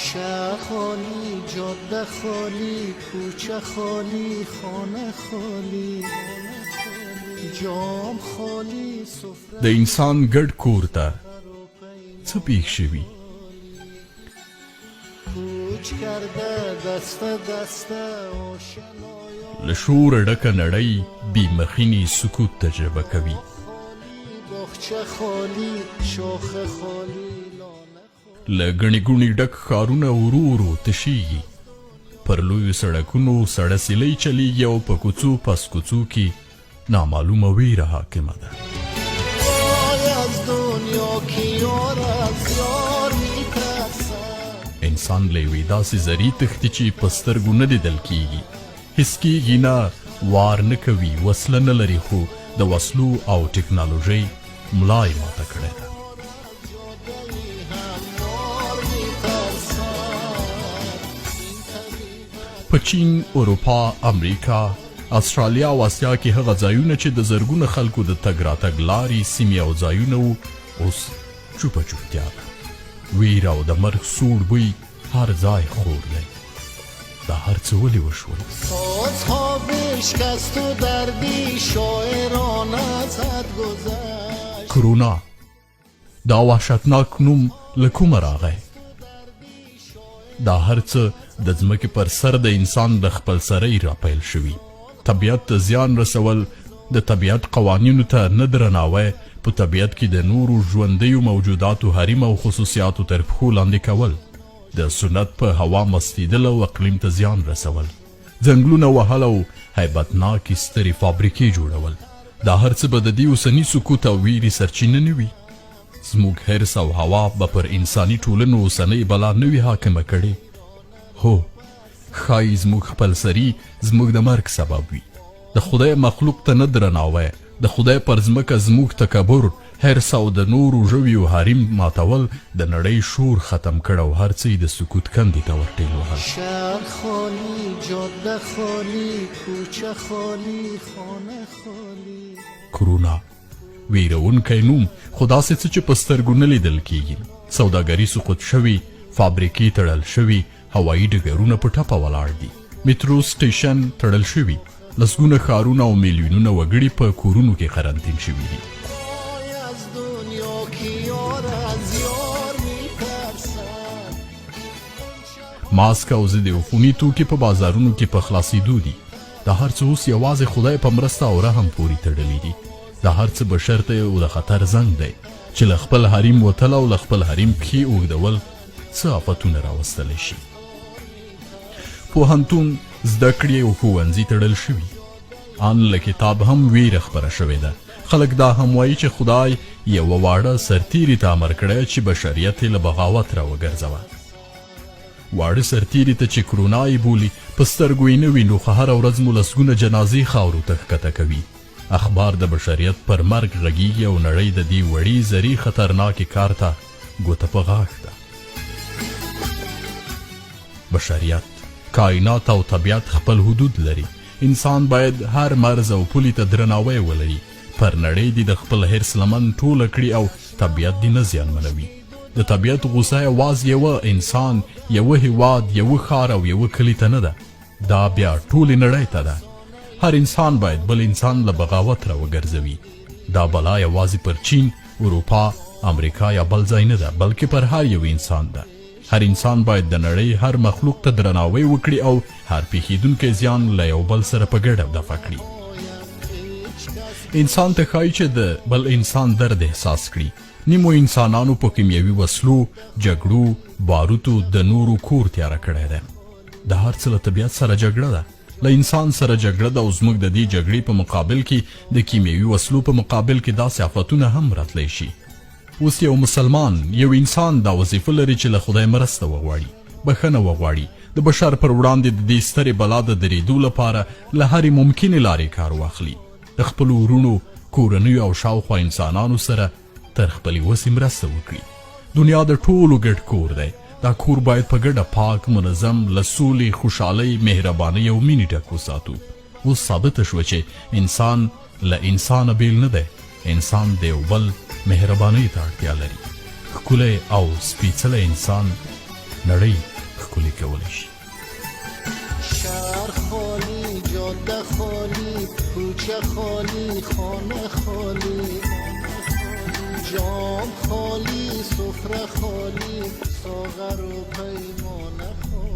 شهر خالی، جاده خالی، کوچه خالی، خانه خالی، جام خالی، سفره د انسان ګډ کور ته څه پیښ شوي؟ کوچ کرده دسته دسته آشنایان له شوره ډکه نړۍ بې مخینې سکوت تجربه کوي. خالی، باغچه خالی، شاخه خالی، لانه له ګڼې ګوڼې ډک ښارونه ورو ورو تشیږي. پر لویو سړکونو سړه سیلۍ چلیږي او په کوڅو پس کوڅو کې نامعلومه ویره حاکمه ده. وای از دنیا که یار از یار میترسد. انسان له یوې داسې ذرې تښتي چې په سترګو نه لیدل کیږي، حس کیږي نه، وار نه کوي، وسله نه لري، خو د وسلو او ټکنالوژۍ ملا یې ماته کړې ده. په چین، اروپا، امریکا، استرالیا او اسیا کې هغه ځایونه چې د زرګونه خلکو د تګ راتګ لارې، سیمې او ځایونه وو، اوس چوپه چوپتیا ده. ویره او د مرګ سوړ بوی هر ځای خور دی. دا هر څه ولې وشول؟ سازها بشکست و دردی شاعران از حد گذشت. کرونا، دا وحشتناک نوم له کومه راغی؟ دا هر څه د ځمکې پر سر د انسان د خپلسرۍ راپیل شوي. طبیعت ته زیان رسول، د طبیعت قوانینو ته نه درناوی، په طبیعت کې د نورو ژوندیو موجوداتو حریم او خصوصیاتو تر پښو لاندې کول، د سنت په هوا مستېدل او اقلیم ته زیان رسول، ځنګلونه وهل او هیبتناکې سترې فابریکې جوړول، دا هر څه به د دې اوسني سکوت او ویرې سرچینه نه وي؟ زموږ حرص او هوا به پر انساني ټولنو اوسنۍ بلا نه وي حاکمه کړې؟ هو، ښایي زموږ خپلسري زموږ د مرګ سبب وي. د خدای مخلوق ته نه درناوی، د خدای پر ځمکه زموږ تکبر، حرص او د نورو ژویو حریم ماتول د نړۍ شور ختم کړ او هر څه یې د سکوت کندې ته ورټېل وهل. شهر خالی، جاده خالی، کوچه خالی، خانه خالی. کرونا، ویرونکی نوم، خو داسې څه چې په سترګو نه لیدل کیږي. سوداګري سقوط شوې، فابریکې تړل شوې، هوایي ډګرونه په ټپه ولاړ دي، میترو سټیشن تړل شوي، لسګونه ښارونه او میلیونونه وګړي په کورونو کې قرنطین شوي دي. وای از دنیا که یار از یار میترسد. ماسک او ضد عفوني توکي په بازارونو کې په خلاصېدو دي. دا هر څه اوس یوازې خدای په مرسته او رحم پورې تړلي دي. دا هر څه بشر ته یو د خطر زنګ دی چې له خپل حریم وتل او له خپل حریم پښې اوږدول څه آفتونه راوستلی شي. پوهنتون، زده کړې او ښوونځي تړل شوي، ان له کتاب هم ویره خپره شوې ده. خلک دا هم وایي چې خدای یوه واړه سرتیري ته امر کړی چې بشریت یې له بغاوت راوګرځوه. واړه سرتیري ته چې کرونا یې بولي، په سترګو یې نه وینو، خو هره ورځ مو لسګونه جنازې خاورو ته ښکته کوي. اخبار د بشریت پر مرګ غږیږي او نړۍ د دې وړې ذرې خطرناکې کار ته ګوته په غاښ ده. بشریت، کائنات او طبیعت خپل حدود لري. انسان باید هر مرز او پولې ته درناوی ولري. پر نړۍ دې د خپل حرص لمن ټوله کړي او طبیعت دې نه زیانمنوي. د طبیعت غوسه یوازې یوه انسان، یوه هیواد، یوه ښار او یوه کلي ته نه ده، دا بیا ټولې نړۍ ته ده. هر انسان باید بل انسان له بغاوت راوګرځوي. دا بلا یوازې پر چین، اروپا، امریکا یا بل ځای نه ده، بلکې پر هر یو انسان ده. هر انسان باید د نړۍ هر مخلوق ته درناوی وکړي او هر پیښیدونکی زیان له یو بل سره په ګډه دفع کړي. انسان ته ښایي چې د بل انسان درد احساس کړي. نیمو انسانانو په کیمیاوي وسلو، جګړو، باروتو د نورو کور تیاره کړی دی. دا هر څه له طبیعت سره جګړه ده، له انسان سره جګړه ده او زموږ د دې جګړې په مقابل کې د کیمیاوي وسلو په مقابل کې داسې آفتونه هم راتلی شي. اوس یو مسلمان، یو انسان دا وظیفه لري چې له خدای مرسته وغواړي، بښنه وغواړي، د بشر پر وړاندې د دې سترې بلا د درېدو لپاره له هرې ممکنې لارې کار واخلي، د خپلو وروڼو، کورنیو او شاوخوا انسانانو سره تر خپلې وسې مرسته وکړي. دنیا د ټولو ګډ کور دی. دا کور باید په ګډه پاک، منظم، له سولې، خوشحالۍ، مهربانۍ او مینې ډک وساتو. اوس ثابته شوه چې انسان له انسانه بیل نه دی. انسان د یو بل مهربانۍ ته اړتیا لري. ښکلی او سپیڅلی انسان نړۍ ښکلې کولی شي. شهر خالی، جاده خالی، کوچه خالی، خانه خالی، جام خالی، سفره خالی، ساغر و پیمانه خالی.